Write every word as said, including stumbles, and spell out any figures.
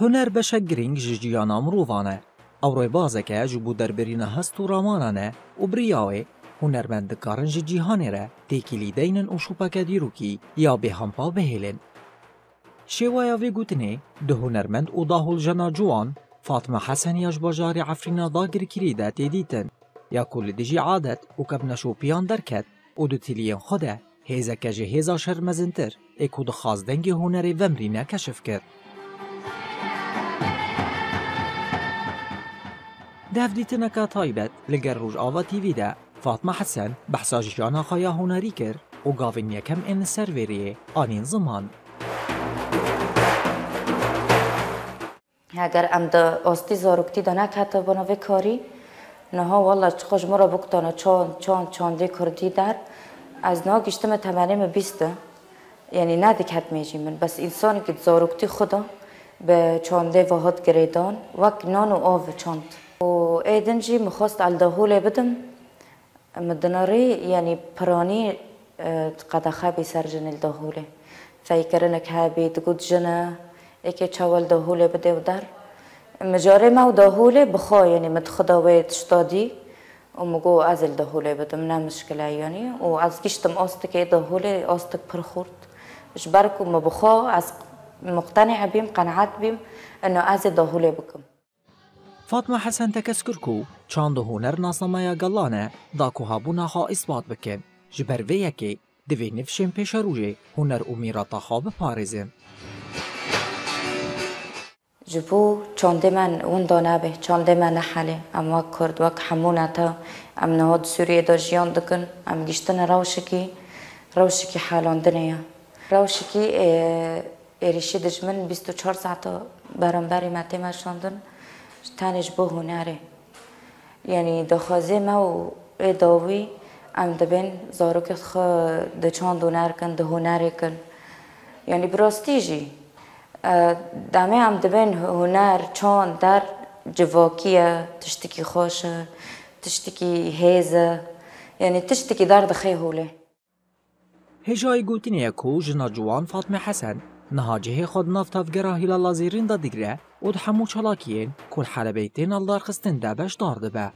Huner beşek girîng ji jiyana mirovan e. Ew rêbazek e ji bo derbirîna hest û ramanan e û bi riya wê hunermend dikarin ji cîhanê re têkilî deynin û şopeke dîrokî ya bêhempa bihêlin. Şêwaya vê gotinê di hunermend û dahûljena ciwan Fatma Hesen ya ji bajarê Efrîna dagirkirî de tê dîtin, ya ku li dijî adet û kevneşopiyan derket û di tiliyên xwe de hêzeke ji hêza şer mezintir ê ku dixwast dengê hunerê vemirîne keşif kir. Di hevdîtineke taybet li gel Rojava T V de Fatma Hesen behsa jiyana xwe ya hunerî kir û gavên yekem ên li ser vê rêyê anîn ziman. Heger em di astî zaroktî de neketibûna vê karî, niha wela çiqas ji min re bikutana çand, çand, çandê kurdî der, ez nagihiştime temenê min bîst e. Yanî nediketmê jî min. Bes însanekî di zaroktî xwe de bi çandê ve hat girêdan, wek nan û av çand. Û ê din jî min xwest el dahûlê bidim. Min dinirî, yanî piranî, e, qedexe bî ser jinê li dahûlê. Feykirinek hebî, digot jin e, êkê çawa li dahûlê bidê û der. Min carê me û dahûlê bi xwe, yanî min di xwe de wê tişta dî û min got, ez ê li dahûlê bidim, ne mişkil e, yanî. Û ez giştim astikê dahûlê, astik pir xurt. Ji ber ku min bi xwe, ez muqtenî bîm, qeneet bîm, ino ez ê dahûlê bikim. Fatma Hesen tekez kir ku çand û huner nasnameya gelan e, da ku hebûna xwe îspat bikin. Ji ber vê yekê divê nifşên pêşerojê huner û mîrata xwe biparêzin. Ji bo çandê me winda nebe, çandê me nehelê. Em wek Kurd, wek hemû neta, em niha di Sûriyê de jiyan dikin. Em giştine rewşekî, rewşekî helandinê ye. Rewşekî, ê, êrîşî dijmin bîst û çar saeta beramberî me tê meşandin, tenê ji bo hunerê. Yanî daxwazê me û ê dawî em dibên zarokê xwe di çand û ner kin, di hunerê kin. Yanî bi rastî jî, e, demê em dibên huner, çand, der civakî ye, tiştekî xweş e, tiştekî hêz e. Yanî tiştekî derdixe holê. Hêjayî gotinê ye ku jina ciwan Fatme Hesen niha cihê xwe di nav tevgera Hîlala Zêrîn de digire û di hemû çalakiyên ku li Helebeyê tên aldarxistin de beşdar dibe.